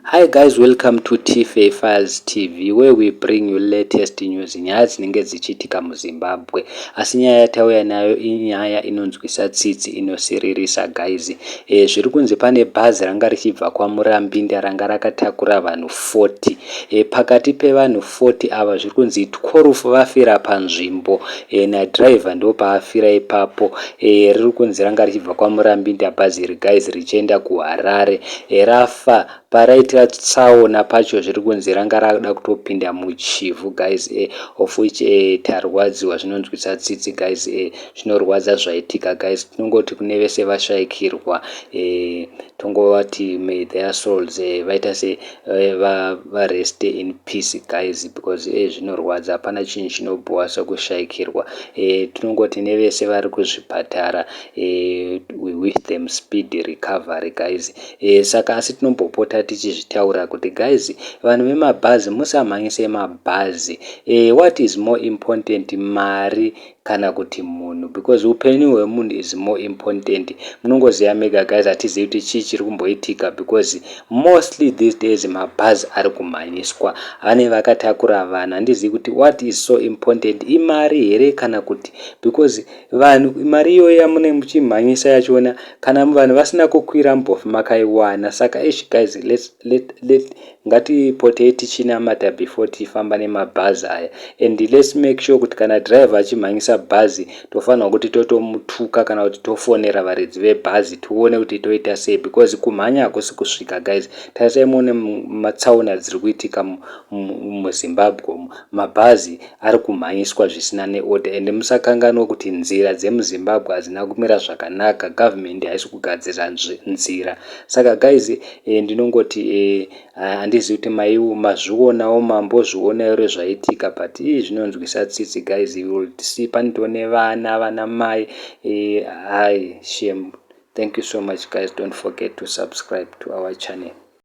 Hi guys, welcome to TFA Files TV, where we bring you latest news, nyaya dzinenge dzichiitika muZimbabwe. Asi nyaya yatauya nayo inyaya inonzwisa tsitsi, inosiririsa, guys. Zviri kunzi pane bhazi ranga richibva kwaMurambinda, ranga rakatakura vanhu 40. Pakati pevanhu 40 ava, zviri kunzi 12 vafira panzvimbo, nadhiraivha ndo paafira ipapo. Riri kunzi ranga richibva kwaMurambinda bhazi iri, guys, richienda kuHarare. Rafa paraitira tsaona pacho, zviri kunzi ranga rada kutopinda muChivhu, guys, of which tarwadziwa. Zvinonzwisa tsitsi, guys. Zvinorwadza zvaitika, guys. Tinongoti kune vese vashayikirwa, tongovati may their souls vaita se varest in peace, guys, because zvinorwadza. Hapana chinhu chinobhowa sekushayikirwa. Tinongoti nevese vari kuzvipatara, we wish them speed recovery, guys. Saka asi tinombopota tichizvitaura kuti, guys, vanhu vemabhazi, musamhanyise mabhazi. What is more important, mari kana kuti munhu? Because upenyu hwemunhu is more important. Munongoziva mega, guys. Hatizivi kuti chii chiri kumboitika, because mostly these days mabhazi ari kumhanyiswa, vane vakatakura vanhu. Handizivi kuti what is so important, imari here kana kuti, because vanhu, mari iyoyo yamunenge muchimhanyisa yachona, kana vanhu vasina kukwira, mbofi makaiwana. Saka ish, guys, let ngatipotei tichinamata before tifamba nemabhazi aya, and let's make sure kuti kana dhiraivha achimhanyisa bhazi, tofanirwa kuti totomutuka kana kuti tofonera varidzi vebhazi, tione kuti toita sei, because kumhanya hakusi kusvika, guys. Tarisai muone matsaona dziri kuitika muZimbabwe umu. Mabhazi ari kumhanyiswa zvisina neorder, and musakanganwa kuti nzira dzemuZimbabwe hadzina kumira zvakanaka. Gavhumendi haisi kugadzira nzira. Saka guys, ndinongoti handizivi kuti mazvionawo, mambozviona here zvaitika, but ii zvinonzwisa tsitsi, guys. You will see panotoo nevana, vana mai. Hai, shame. Thank you so much, guys. Don't forget to subscribe to our channel.